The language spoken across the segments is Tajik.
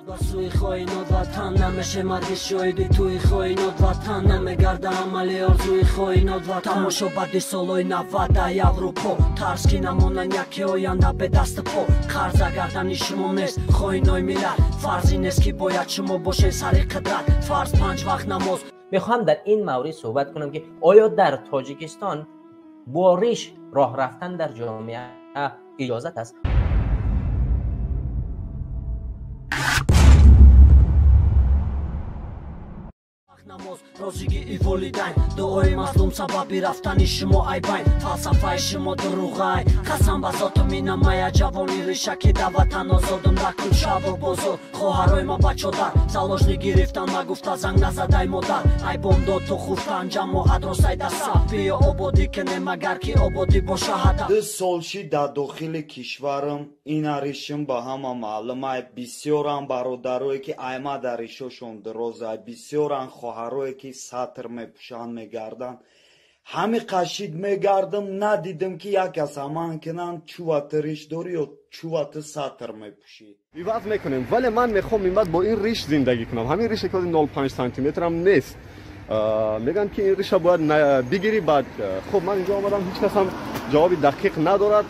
Ба сӯи хоинот ватан намеше марги шоҳиди туи хоинот ватан намегарда амали орзуи хоинот ватан. Тамошо баъди солҳои 90 Аврупо тарс ки намонанд яке оянда бе дасту по. Қарза гардани шумо нест хоинои миллат, фарзи нест ки бояд шумо бошед сари қудрат. Фарз панҷ вақт намоз. Мехоҳам дар ин маврид суҳбат кунам ки оё дар Тоҷикистон бо риш роҳ рафтан дар ҷомеа иҷозат аст? Намоз розигии волидайн, дуои мазлум сабаби рафтани шумо айбайн. Фалсафаи шумо дурӯғай, қасам ба зоту минамая ҷавони риша ки да ватан озодум дар кӯчаву бозор. Хоҳарои ма ба чодар заложни гирифтан, нагуфта занг назадай модар. Айбом дод ту хуфтан ҷамоатро сайда саф, биё ободӣ кунем агар ки ободӣ боша ҳадаф. Ду сол шид дар дохили кишварам ина ришим ба ҳама маълумай. Бисёрам бародарое ки айма дар ришошон дирозай, бисёран хоҳарое ки сатр мепӯшанд мегарданд. Ҳами қашид мегардам, надидам ки як кас аман кунанд чува ту риш дорӣ ё чува ту сатр мепӯшӣ. Иваз мекунем, вале ман мехоҳам ин баъд бо ин риш зиндагӣ кунам. Ҳамин рише ки 0,5 сантиметрам нест. Мегӯянд ки ин риша бояд бигирӣ. Баъд хуб ман инҷо омадам, ҳеҷ касам ҷавоби дақиқ надорад.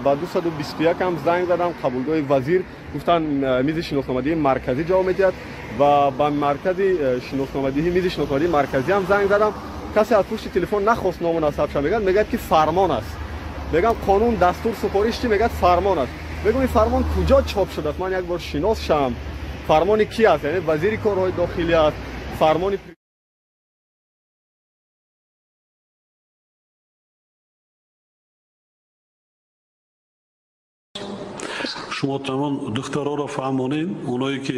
Ба 221 ҳам занг задам, қабулгоҳи вазир гуфтанд мизи шиносномадиҳии марказӣ ҷавоб медиҳад ва ба маркази шиносномадиҳӣ мизи шиносномадиҳии марказӣ ҳам занг задам. Касе аз пушти телефон нахост ному насаб ша. Мегӯяд ки фармон аст. Мегӯям қонун, дастур, супориш чӣ? Мегӯяд фармон аст. Мегӯям ин фармон куҷо чоп шудааст? Ман як бор шинос шам. Фармони ки аст? Яъне вазири корҳои дохилӣ аст? Фармони шумо тамом духтароро фаҳмонед, оное ки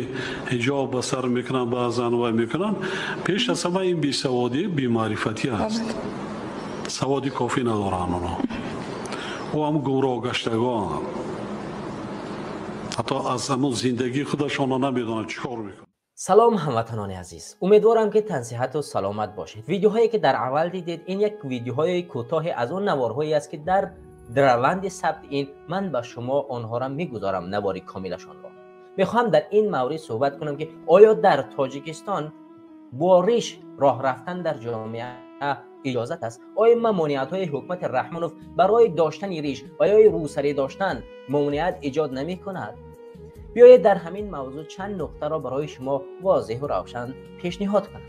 ҳиҷоб ба сар мекунанд, баъзан вай мекунанд, пеш аз ҳама ин бесаводӣ, бемаърифатӣ аст. Саводи кофӣ надоранд оно. Ӯ ҳам гумроҳ гаштагон, ҳатто аз ҳамон зиндагии худашонро намедонанд чӣ кор мекунанд. Салом ҳамватанони азиз, умедворам ки тансиҳату саломат бошед. Видеоҳое ки дар аввал дидед, ин як видеоҳои кӯтоҳе аз он наворҳое аст ки дар раванди сабт ин ман ба шумо онҳоро мегузорам, навори комилашонро. Мехоҳам дар ин маврид суҳбат кунам ки оё дар Тоҷикистон бо риш роҳ рафтан дар ҷомеа иҷозат аст? Оё мамониятҳои ҳукумати Раҳмонов барои доштани риш ва ё рӯсарӣ доштан мамоният эҷод намекунад? Биёед дар ҳамин мавзӯъ чанд нуқтаро барои шумо возеҳу равшан пешниҳод кунам.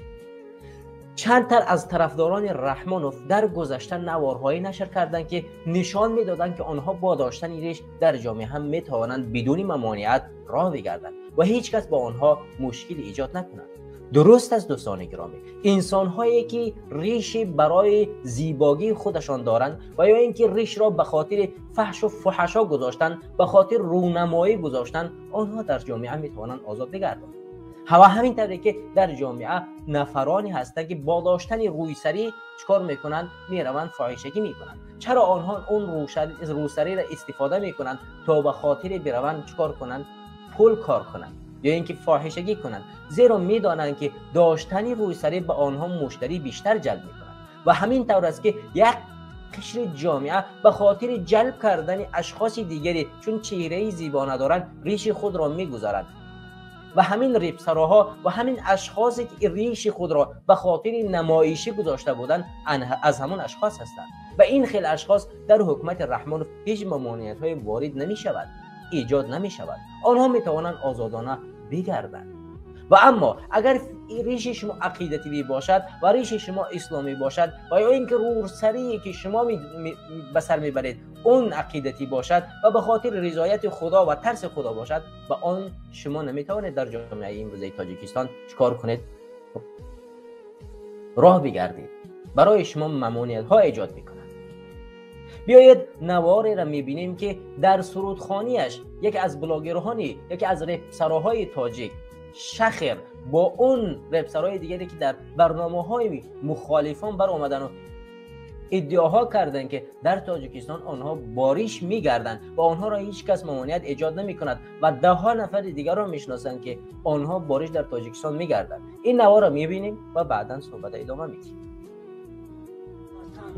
Чандтар аз тарафдорони Раҳмонов дар гузашта наворҳое нашр карданд ки нишон медоданд ки онҳо бо доштани риш дар ҷомеа метавонанд бидуни мамоният роҳ бигарданд ва ҳеҷ кас бо онҳо мушкил эҷод накунад. Дуруст аст дӯстони гиромӣ, инсонҳое ки риши барои зебогии худашон доранд ва ё ин ки ришро ба хотири фаҳшу фуҳашо гузоштанд, ба хотири рӯнамоӣ гузоштанд, онҳо дар ҷомеа метавонанд озод бигарданд. Ва ҳамин тавре ки дар ҷомеа нафароне ҳастанд ки бо доштани рӯйсарӣ чикор мекунанд? Мераванд фоҳишагӣ мекунанд. Чаро онҳо он рӯсариро истифода мекунанд? То ба хотири бираванд чикор кунанд? Пул кор кунанд ё ин ки фоҳишагӣ кунанд. Зеро медонанд ки доштани рӯйсарӣ ба онҳо муштарӣ бештар ҷалб мекунад. Ва ҳамин тавр аст ки як қишри ҷомеа ба хотири ҷалб кардани ашхоси дигаре чун чеҳраи зебо надоранд риши худро мегузаранд. Ва ҳамин рипсароҳо ва ҳамин ашхосе ки риши худро ба хотири намоишӣ гузошта буданд аз ҳамон ашхос ҳастанд. Ва ин хел ашхос дар ҳукумати Раҳмонов ҳеҷ мамониятҳое ворид намешавад, эҷод намешавад. Онҳо метавонанд озодона бигарданд. Ва аммо агар риши шумо ақидативӣ бошад ва риши шумо исломӣ бошад ва ё ин ки рӯсарие ки шумо ба сар мебаред он ақидатӣ бошад ва ба хотири ризояти худо ва тарси худо бошад, ба он шумо наметавонед дар ҷомеаи имрӯзаи Тоҷикистон чикор кунед? Роҳ бигардед. Барои шумо мамониятҳо эҷод мекунад. Биёед навореро мебинем ки дар сурудхонияш яке аз блогерҳони, яке аз репсароҳои тоҷик Шахир бо он репсарои дигаре ки дар барномаҳои мухолифон баромадану иддаоҳо карданд ки дар Тоҷикистон онҳо бориш мегарданд ва онҳоро ҳеҷ кас мамоният эҷод намекунад ва даҳҳо нафари дигарро мешиносанд ки онҳо бориш дар Тоҷикистон мегарданд. Ин наворро мебинем ва баъдан суҳбата идома медиҳем.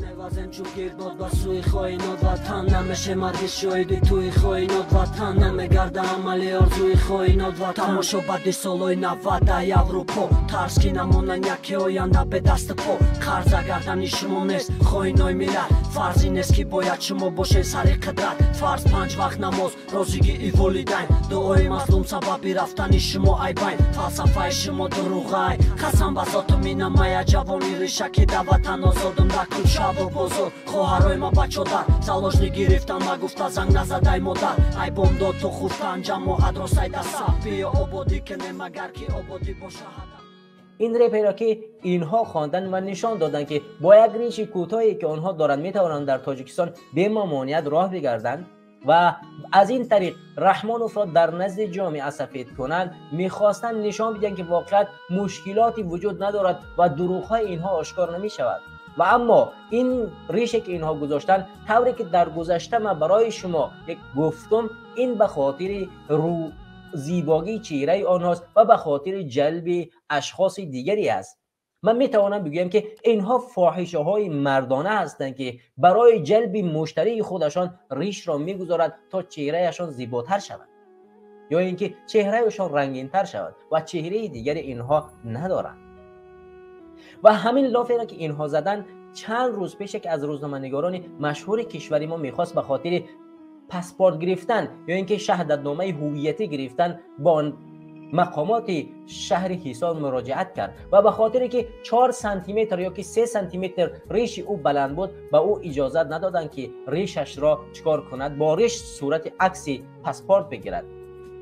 Мевазем чун гирдбод ба сӯи хоинот ватан, намеше марги шоҳиди тӯи хоинот ватан, намегарда амали орзуи хоинот ватан. Тамошо баъди солҳои 90 Аврупо, тарс ки намонанд яке оянда бе дасту по. Қарза гардани шумо нест хоинои миллат, фарзи нест ки бояд шумо бошед сари қудрат. Фарз панҷ вақт намоз, розигии волидайн, дуои мазлум сабаби рафтани шумо айбайн. Фалсафаи шумо дурӯғай, қасам ба зоту минамая ҷавони риша ки да ватан озодум дар кӯчаву бозор. Хоҳарои ма ба чодар заложник гирифтан, нагуфта занг назадай модар. Ай бомдод то хуфтан ҷамоат росай да саф, биё ободӣ кунем агар ки ободӣ боша ҳадаф. Ин реперо ки инҳо хонданд ва нишон доданд, ки бо як риши кӯтоҳе ки онҳо доранд метавонанд дар Тоҷикистон бемамоният роҳ бигарданд ва аз ин тариқ Раҳмоновро дар назди ҷомеа сафед кунанд, мехостанд нишон бидиҳанд, ки воқеат мушкилоте вуҷуд надорад ва дурӯғҳои инҳо ошкор намешавад. Ва аммо ин рише ки инҳо гузоштанд, тавре ки дар гузашта ман барои шумо як гуфтум, ин ба хотири зибогии чеҳраи онҳост ва ба хотири ҷалби ашхоси дигаре аст. Ман метавонам бигӯям, ки инҳо фоҳишаҳои мардона ҳастанд, ки барои ҷалби муштарии худашон ришро мегузоранд то чеҳраашон зеботар шавад ё ин ки чеҳраашон рангинтар шавад ва чеҳраи дигари инҳо надоранд. Ва ҳамин лоферо ки инҳо заданд, чанд рӯз пеш яке аз рӯзноманигорони машҳури кишвари мо мехост ба хотири паспорт гирифтан ё ин ки шаҳодатномаи ҳувиятӣ гирифтан бо мақомоти шаҳри Ҳисор муроҷиат кард ва ба хотире ки 4 сантиметр ё ки 3 сантиметр риши ӯ баланд буд, ба ӯ иҷозат надоданд, ки ришашро чикор кунад, бо риш сурати акси паспорт бигирад.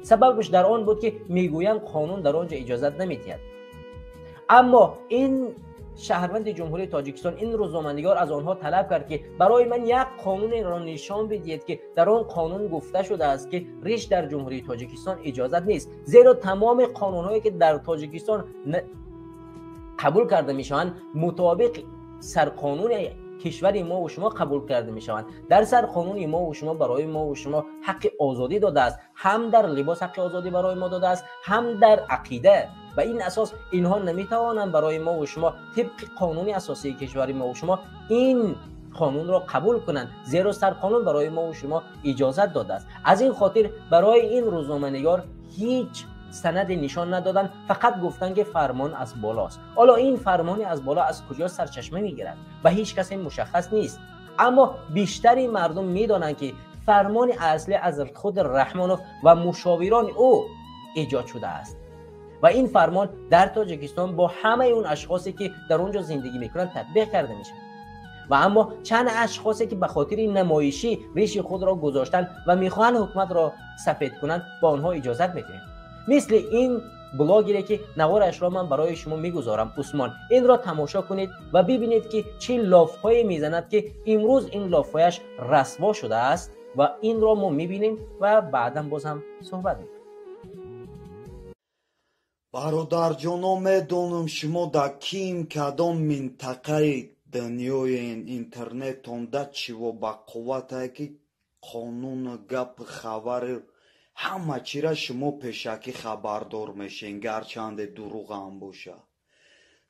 Сабабаш дар он буд, ки мегӯянд қонун дар он ҷо иҷозат намедиҳад. Аммо ин шаҳрванди Ҷумҳурии Тоҷикистон, ин рӯзноманигор аз онҳо талаб кард, ки барои ман як қонунеро нишон бидиҳед, ки дар он қонун гуфта шудааст, ки риш дар Ҷумҳурии Тоҷикистон иҷозат нест, зеро тамоми қонунҳое ки дар Тоҷикистон қабул карда мешаванд, мутобиқ сарқонуни кишвари мо ва шумо қабул карда мешаванд. Дар сарқонуни мо ва шумо барои мо ва шумо ҳаққи озодӣ додааст, ҳам дар либос ҳаққи озодӣ барои мо додааст, ҳам дар ақида. Ба ин асос инҳо наметавонанд барои мо ва шумо тибқи қонуни асосии кишвари мо ва шумо ин қонунро қабул кунанд, зеро сарқонун барои мо ва шумо иҷозат додааст. Аз ин хотир барои ин рӯзноманигор ҳеҷ санаде нишон надоданд, фақат гуфтанд, ки фармон аз болост. Ҳоло ин фармони аз боло аз куҷо сарчашма мегирад, ба ҳеҷ касе мушаххас нест. Аммо бештари мардум медонанд, ки фармони аслӣ аз худ Раҳмонов ва мушовирони ӯ эҷод шудааст ва ин фармон дар Тоҷикистон бо ҳамаи он ашхосе ки дар он ҷо зиндагӣ мекунанд татбиқ карда мешавад. Ва аммо чанд ашхосе ки ба хотири намоишӣ риши худро гузоштанд ва мехоҳанд ҳукуматро сафед кунанд, ба онҳо иҷозат медиҳем. Мисли ин блогере ки наворашро ман барои шумо мегузорам, Усмон, инро тамошо кунед ва бибинед, ки чӣ лофҳое мезанад, ки имрӯз ин лофҳояш расво шудааст ва инро мо мебинем ва баъдан боз ҳам суҳбат мекунем. Бародарҷоно, медонам, шумо дар ким кадом минтақаи дунёен, интернетон да чиво ба қувватае, ки қонуну гапу хабари ҳама чира шумо пешакӣ хабардор мешен, гарчанде дурӯғам боша.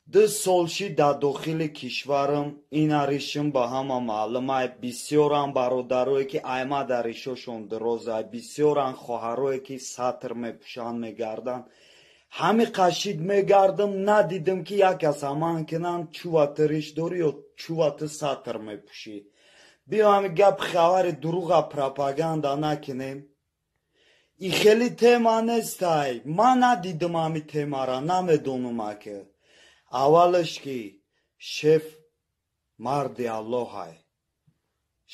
2 сол шид дар дохили кишварам ина ришим ба ҳама маълумай. Бисёрам бародарое ки айма дар ришошон дирозай, бисёран хоҳарое ки сатр мепӯшанд мегарданд. Ҳами қашид мегардам, надидам, ки як кас аман кунанд: чува ту риш дорӣ ё чува ту сатр мепӯшӣ? Биё, ҳами гап хабари дурӯға пропаганда накунем. И хеле тема нестай, ман надидам ҳами темара, намедонам. Ака, аввалаш, ки шеф марди Аллоҳай,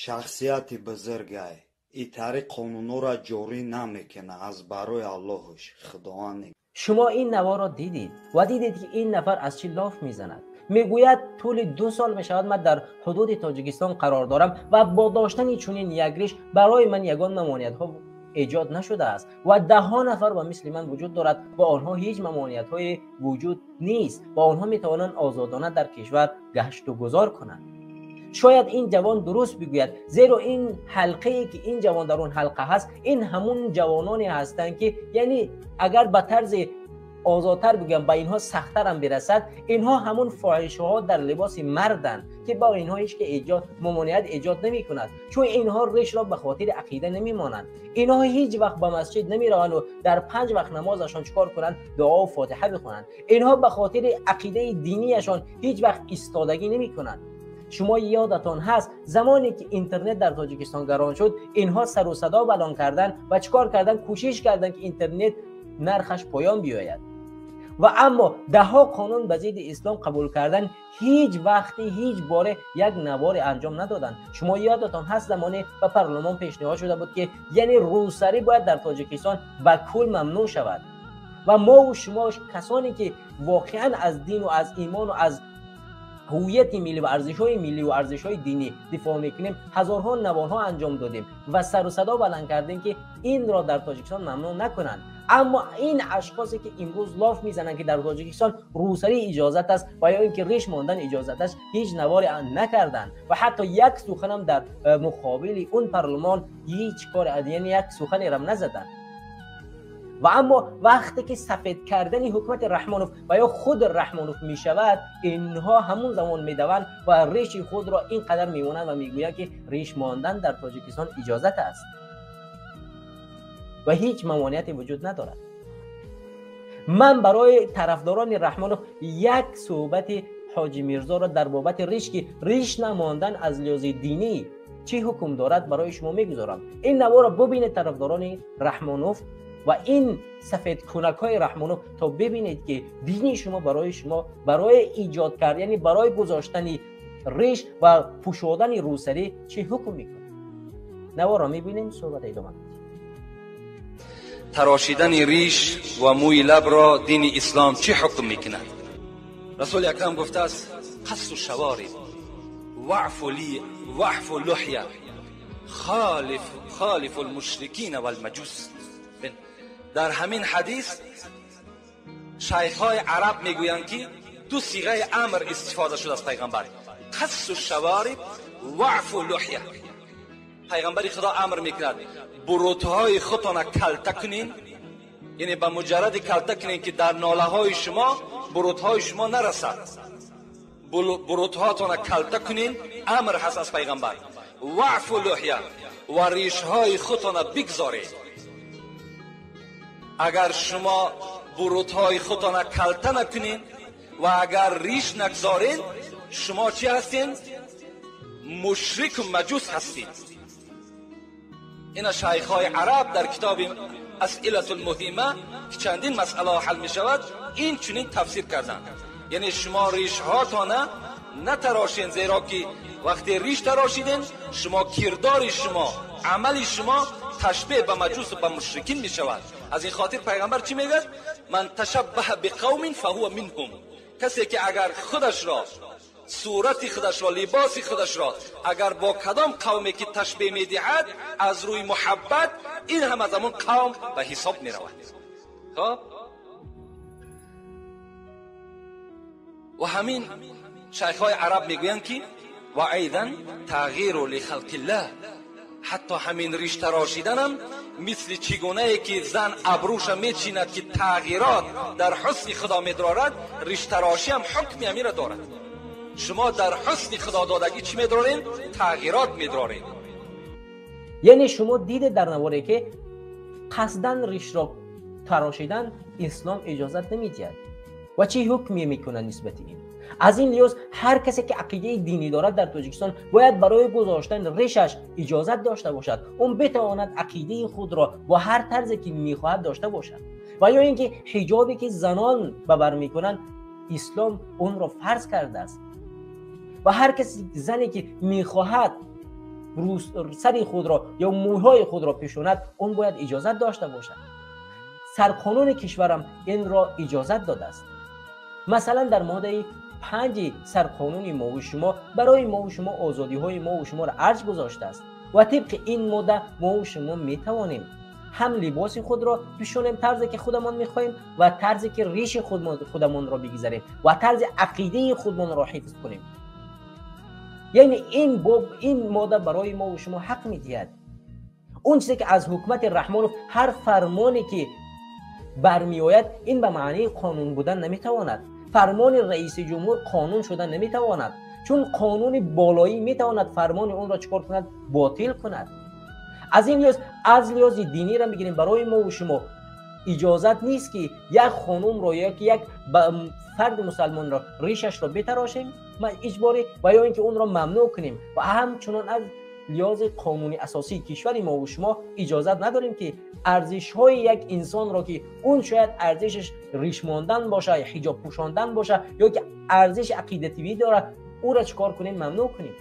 шахсияти бузургай, итари қонунҳоро ҷорӣ намекуна. Аз барои Аллоҳуш, Худованд. Шумо ин наворро дидед ва дидед, ки ин нафар аз чӣ лоф мезанад. Мегӯяд, тӯли 2 сол мешавад ман дар ҳудуди Тоҷикистон қарор дорам ва бо доштани чунин як риш барои ман ягон мамониятҳо эҷод нашудааст ва даҳҳо нафар ба мисли ман вуҷуд дорад ва онҳо ҳеҷ мамониятҳое вуҷуд нест ва онҳо метавонанд озодона дар кишвар гашту гузор кунанд. Шояд ин ҷавон дуруст бигӯяд, зеро ин ҳалқае ки ин ҷавон дар он ҳалқа ҳаст, ин ҳамун ҷавононе ҳастанд, ки яъне агар ба тарзи озодтар бигӯям, ба инҳо сахттарам бирасад, инҳо ҳамун фоҳишаҳо дар либоси марданд ки ба инҳо ҳеҷ ки мамониат эҷод намекунад, чун инҳо ришро ба хотири ақида намемонанд. Инҳо ҳеҷ вақт ба масҷид намераванд ва дар 5 вақт намозашон чикор кунанд? Дуо ва фотиҳа бихонанд. Инҳо ба хотири ақидаи динияшон ҳеҷ вақт истодагӣ намекунанд. Шумо ёдатон ҳаст замоне ки интернет дар Тоҷикистон гарон шуд, инҳо сару садо баланд карданд ва чикор карданд? Кӯшиш карданд ки интернет нархаш поён биёяд. Ва аммо даҳҳо қонун ба зидди ислом қабул кардан, ҳеҷ вақте ҳеҷ боре як наворе анҷом надоданд. Шумо ёдатон ҳаст замоне ба парлумон пешниҳод шуда буд ки яъне рӯсарӣ бояд дар Тоҷикистон ба кул мамнӯъ шавад. Ва мо шумо касоне ки воқеан аз дину аз имону аз ҳувияти миллӣ ва арзишҳои миллӣ ва арзишҳои динӣ дифоъ мекунем, ҳазорҳо наворҳо анҷом додем ва сару садо баланд кардем ки инро дар Тоҷикистон мамнӯъ накунанд. Аммо ин ашхосе ки имрӯз лоф мезананд ки дар Тоҷикистон рӯсарӣ иҷозат аст ва ё ин ки риш мондан иҷозат аст, ҳеҷ наворе накарданд ва ҳатто як суханам дар муқобили он парлумон ҳеҷ кор, яъне як суханерам назаданд. Ва аммо вақте ки сафед кардани ҳукумати Раҳмонов ва ё худ Раҳмонов мешавад, инҳо ҳамон замон медаванд ва риши худро ин қадар мемонанд ва мегӯянд ки риш мондан дар Тоҷикистон иҷозат аст ва ҳеҷ мамониате вуҷуд надорад. Ман барои тарафдорони Раҳмонов як суҳбати Ҳоҷи Мирзоро дар бобати риш ки риш намондан аз лиҳози динӣ чӣ ҳукм дорад барои шумо мегузорам. Ин наворро бубинед тарафдорони Раҳмонов ва ин сафедкунакҳои Раҳмонов, то бибинед ки дини шумо барои шумо барои эҷод кард, яъне барои гузоштани риш ва пӯшодани рӯсарӣ чӣ ҳукм мекунад. Наворро мебинем, суҳбат идома медиҳем. Тарошидани риш ва мӯи лабро дини ислом чӣ ҳукм мекунад? Расули акрам гуфтааст: қассу шавориб ваъфу ли ваъфу луҳя холифу лмушрикина валмаҷус. Дар ҳамин ҳадис шайхҳои араб мегӯянд ки ду сиғаи амр истифода шуд аз пайғамбар: қассу шавориб ваъфу луҳя. Пайғамбари худо амр мекунад бурутҳои худтона калта кунин, яъне ба муҷарради калта кунин ки дар нолаҳои шумо бурутҳои шумо нарасад, бурутҳоятона калта кунин, амр ҳаст аз пайғамбар. Ваъфу луҳя, ва ришҳои худтона бигзоред. Агар шумо бурутҳои худтона калта накунин ва агар риш нагзоред, шумо чӣ ҳастин? Мушрику маҷус ҳастед. Ина шайхҳои араб дар китоби асилату лмуҳима ки чандин масъалаҳо ҳал мешавад ин чунин тафсир карданд: яъне шумо ришҳоятона натарошен, зеро ки вақте риш тарошиден шумо кирдори шумо, амали шумо ташбеҳ ба маҷус ва ба мушрикин мешавад. Аз ин хотир пайғамбар чӣ мегӯяд? Ман ташаббаҳа биқавмин фаҳува минҳум. Касе ки агар худашро, сурати худашро, либоси худашро агар бо кадом қавме ки ташбеҳ медиҳад аз рӯи муҳаббат, ин ҳам аз ҳамон қавм ба ҳисоб меравад. Хоб, ва ҳамин шайхҳои араб мегӯянд ки ва айдан тағйиру лихалқиллаҳ, ҳатто ҳамин риш тарошиданам мисли чӣ гунае ки зан абрӯша мечинад ки тағйирот дар ҳусни худо медорад, риштарошиам ҳукми ҳаминро дорад. Шумо дар ҳусни худододагӣ чӣ медоред? Тағйирот медоред. Яъне шумо дидед дар наворе ки қасдан ришро тарошидан ислом иҷозат намедиҳад ва чӣ ҳукме мекунад нисбати ин? Аз ин лиҳоз ҳар касе ки ақидаи динӣ дорад дар Тоҷикистон бояд барои гузоштани ришаш иҷозат дошта бошад, он битавонад ақидаи худро бо ҳар тарзе ки мехоҳад дошта бошад. Ва ё ин ки ҳиҷобе ки занон ба бар мекунанд, ислом онро фарз кардааст ва ҳар каси зане ки мехоҳад сари худро ё мӯйҳои худро пӯшонад, он бояд иҷозат дошта бошад. Сарқонуни кишварам инро иҷозат додааст. Масалан, дар моддаи 5 сарқонуни мову шумо барои мову шумо озодиҳои мову шуморо арҷ гузоштааст ва тибқи ин модда мову шумо метавонем ҳам либоси худро пӯшонем тарзе ки худамон мехоҳем ва тарзе ки риши худамонро бигзарем ва тарзи ақидаи худмонро ҳифз кунем. Яъне ин модда барои мову шумо ҳақ медиҳад. Он чизе ки аз ҳукумати Раҳмонов ҳар фармоне ки бармеояд, ин ба маънии қонун будан наметавонад. Фармони раиси ҷумҳур қонун шуда наметавонад, чун қонуни болоӣ метавонад фармони онро чикор кунад? Ботил кунад. Аз ин лиҳоз, аз лиҳози диниро мегирем, барои мо ва шумо иҷозат нест, ки як хонумро ё ки як фарди мусалмонро ришашро битарошем иҷборӣ ва ё ин ки онро мамнӯъ кунем. Ва ҳамчунон аз лиҳози қонуни асосии кишвари мо ва шумо иҷозат надорем, ки арзишҳои як инсонро, ки он шояд арзишаш риш мондан боша, ҳиҷоб пӯшондан боша ё ки арзиши ақидативӣ дорад, ӯро чикор кунем? Мамнӯъ кунем.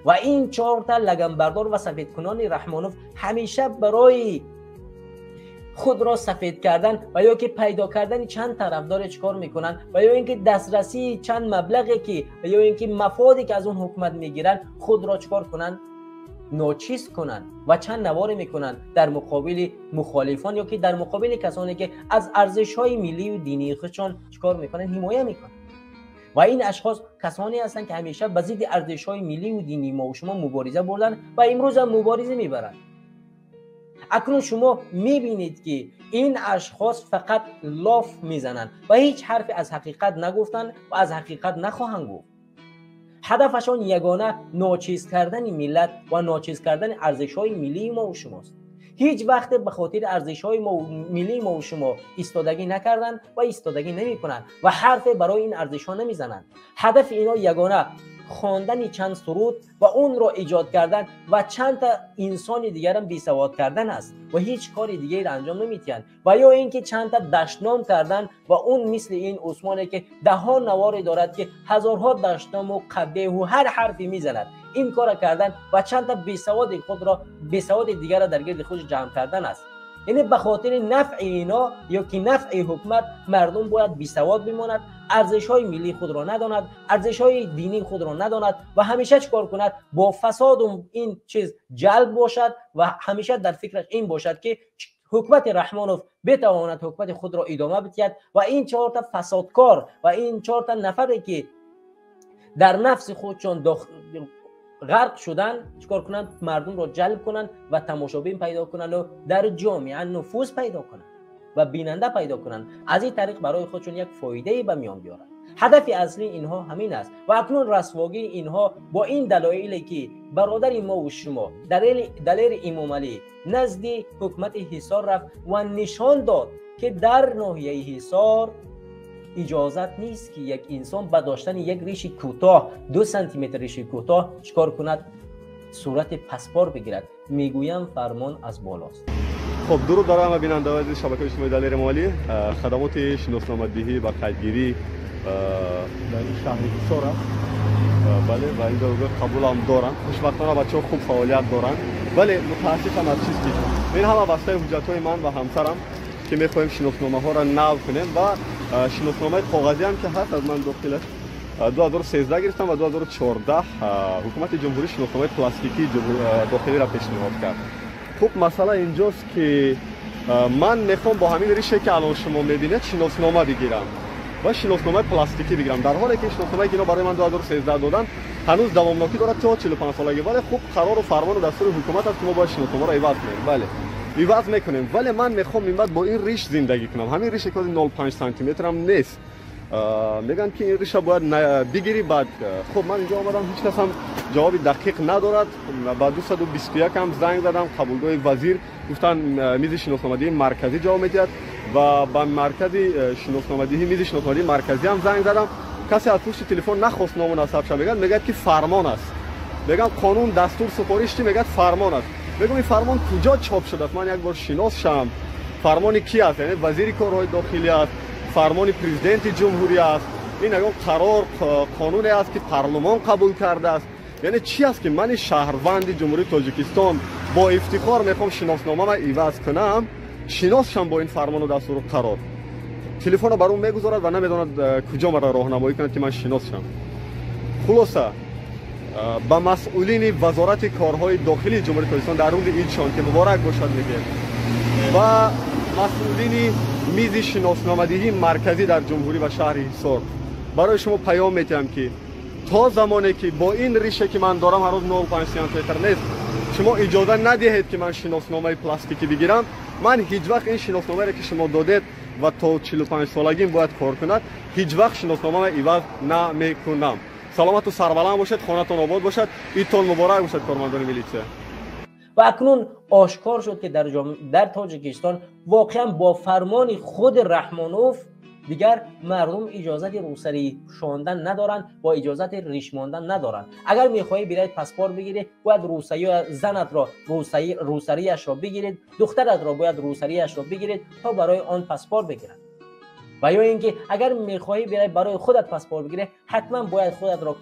Ва ин чорта лаганбардор ва сафедкунони Раҳмонов ҳамеша барои худро сафед кардан ва ё ки пайдо кардани чанд тарафдоре чикор мекунанд, ва ё ин ки дастрасии чанд маблағе ки ва ё ин ки мафоде ки аз он ҳукумат мегиранд, худро чикор кунанд? Ночиз кунанд ва чанд наворе мекунанд дар муқобили мухолифон ё ки дар муқобили касоне ки аз арзишҳои миллию динии худшон чикор мекунанд? Ҳимоя мекунанд. Ва ин ашхос касоне ҳастанд, ки ҳамеша ба зидди арзишҳои миллию динии мо шумо мубориза бурданд ва имрӯз ҳам мубориза мебаранд. Акнун шумо мебинед, ки ин ашхос фақат лоф мезананд ва ҳеҷ ҳарфе аз ҳақиқат нагуфтанд ва аз ҳақиқат нахоҳанд гуфт. Ҳадафашон ягона ночиз кардани миллат ва ночиз кардани арзишҳои миллии мо шумост. Ҳеҷ вақте ба хотири арзишҳои миллии мо шумо истодагӣ накарданд ва истодагӣ намекунанд ва ҳарфе барои ин арзишҳо намезананд. Ҳадафи инҳо ягона хондани чанд суруд ва онро эҷод кардан ва чанд та инсони дигарам бесавод кардан аст ва ҳеҷ кори дигареро анҷом намедиҳанд, ва ё ин ки чанд та дашном кардан ва он мисли ин Усмоне, ки даҳҳо наворе дорад, ки ҳазорҳо дашному қабеҳу ҳар ҳарфе мезанад, ин кора кардан ва чанд та бесаводи худро, бесаводи дигарро дар гирди худ ҷамъ кардан аст. Яъне ба хотири нафъи ино ё ки нафъи ҳукумат мардум бояд бесавод бимонад, арзишҳои миллии худро надонад, арзишҳои динии худро надонад ва ҳамеша чӣ кор кунад? Бо фасоду ин чиз ҷалб бошад ва ҳамеша дар фикраш ин бошад, ки ҳукумати Раҳмонов бетавонад ҳукумати худро идома бидиҳад ва ин чорта фасодкор ва ин чорта нафаре, ки дар нафси худшон ғарқ шудан, чикор кунанд? Мардумро ҷалб кунанд ва тамошобин пайдо кунанд ва дар ҷомеа нуфуз пайдо кунанд ва бинанда пайдо кунанд, аз ин тариқ барои худшон як фоидае ба миён биёранд. Ҳадафи аслии инҳо ҳамин аст. Ва акнун расвогии инҳо бо ин далоиле, ки бародари мову шумо Далери Имомалӣ назди ҳукумати Ҳисор рафт ва нишон дод, ки дар ноҳияи Ҳисор иҷозат нест, ки як инсон ба доштани як риши кӯтоҳ, 2 сантиметр риши кӯтоҳ, чикор кунад? Сурати паспорт бигирад. Мегӯям, фармон аз болост. Хуб, дуруд барои ҳама бинандаҳои азизи шабакаи иҷтимоии Далери Эмомалӣ. Хадамоти шиносномадиҳӣ ва қайдгирӣ дар ин шаҳри Ҳисор аст. Бале, ва инҷо қабулам доранд. Хушбахтона, бачаҳо хуб фаъолият доранд, вале мутаассифам аз чиз, ки ин ҳама бастаи ҳуҷҷатҳои ман ва ҳамсарам, ки мехоҳем шиносномаҳоро нав кунем ва шиносномаи коғазиам, ки ҳаст аз ман дохилаш, 2013 гирифтам ва 2014 ҳукумати ҷумҳурӣ шиносномаи пластикии дохилиро пешниҳод кард. Хуб, масъала инҷост, ки ман мехоҳам бо ҳамин рише, ки алон шумо мебинед, шиноснома бигирам ва шиносномаи пластикӣ бигирам, дар ҳоле ки шиносномае, ки ино барои ман 2013 доданд, ҳанӯз давомнокӣ дорад то 45 солагӣ. Вале хуб, қарору фармону дастури ҳукумат аст, ки мо бояд шиносномаро иваз кунем. Бале, иваз мекунем, вале ман мехоҳам минбаъд бо ин риш зиндагӣ кунам. Ҳамин рише, ки 0,5 сантиметрам нест. Мегӯянд, ки ин риша бояд бигирӣ. Баъд хуб, ман инҷо омадам, ҳеҷ кас ҳам ҷавоби дақиқ надорад. Ба 221 ҳам занг задам, қабулгоҳи вазир, гуфтанд, мизи шиносномадиҳии марказӣ ҷавоб медиҳад. Ва ба маркази шиносномадиҳӣ, мизи шиносномадиҳии марказӣ ҳам занг задам, касе аз пушти телефон нахост ному насабша. Мегӯяд, ки фармон аст. Мегӯям, қонун, дастур, супориш чӣ? Мегӯяд, фармон аст. Мегӯям, ин фармон куҷо чоп шудааст, ман як бор шинос шавам, фармони ки аст? Яъне вазири корҳои дохилӣ аст, фармони президенти ҷумҳурӣ аст, ин ягон қарор, қонуне аст, ки парлумон қабул кардааст, яъне чӣ аст, ки мани шаҳрванди Ҷумҳурии Тоҷикистон бо ифтихор мехоҳам шиносномама иваз кунам, шинос шам бо ин фармону дастуру қарор. Телефонро бар ӯ мегузорад ва намедонад, куҷо маро роҳнамоӣ кунад, ки ман шинос шам. Хулоса, ба масъулини Вазорати корҳои дохилии Ҷумҳурии Тоҷикистон дар рӯзи идшон, ки муборак бошад, мегӯем, ва масъулини мизи шиносномадиҳии марказӣ дар ҷумҳурӣ ва шаҳри Ҳисор, барои шумо паём метиҳам, ки то замоне ки бо ин рише, ки ман дорам, ҳанӯз 0,5 сантиметр нест, шумо иҷоза надиҳед, ки ман шиносномаи пластикӣ бигирам, ман ҳеҷ вақт ин шиносномаеро, ки шумо додед, ва то 45 солагим бояд кор кунад, ҳеҷ вақт шиносномаро иваз намекунам. Саломату сарбаланд бошед, хонатон обод бошад, идтон муборак бошад, кормандони милитсия. Ва акнун ошкор шуд, ки дар Тоҷикистон воқеан бо фармони худи Раҳмонов дигар мардум иҷозати рӯсарӣ пӯшондан надоранд ва иҷозати риш мондан надоранд. Агар мехоҳӣ биравед паспорт бигирӣ, бояд рӯсарӣ занатро рӯсариашро бигиред, духтаратро бояд рӯсариашро бигиред, то барои он паспорт бигиранд. Ва ё ин ки агар мехоҳӣ биравӣ барои худат паспорт бигирӣ, ҳатман бояд худатро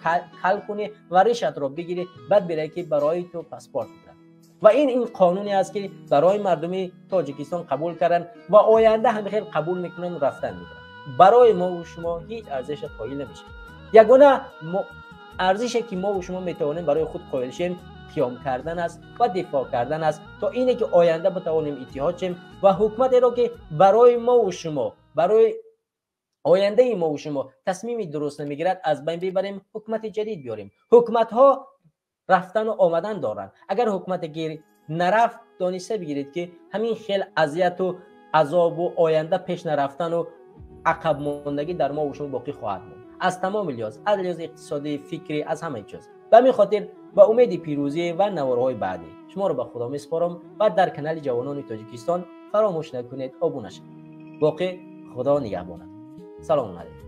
кал кунӣ ва ришатро бигирӣ, баъд биравӣ, ки барои ту паспорт бигиранд. Ва ин қонуне аст, ки барои мардуми Тоҷикистон қабул карданд ва оянда ҳам хел қабул мекунанд, рафтан мегиранд. Барои мо шумо ҳеҷ арзише қоил намешавем. Ягона арзише, ки мо шумо метавонем барои худ қоил шем, қиём кардан аст ва дифоъ кардан аст, то ине ки оянда битавонем иттиҳод шем ва ҳукуматеро, ки барои мову шумо, барои ояндаи мову шумо тасмими дуруст намегирад, аз байн бибарем, ҳукумати ҷадид биёрем. Ҳукуматҳо рафтану омадан доранд. Агар ҳукумате ки нарафт, дониста бигиред, ки ҳамин хел азияту азобу оянда пеш нарафтану ақабмондагӣ дар мо шумо боқӣ хоҳад монд, аз тамоми лиҳоз, аз лиҳози иқтисодӣ, фикрӣ, аз ҳамаи чиз. Ба ҳамин хотир ба умеди пирӯзӣ ва наворҳои баъдӣ шуморо ба Худо месупорам ва дар канали Ҷавонони Тоҷикистон фаромӯш накунед, обуна шавед. Боқӣ Худо нигаҳбонад. Салому алайкум.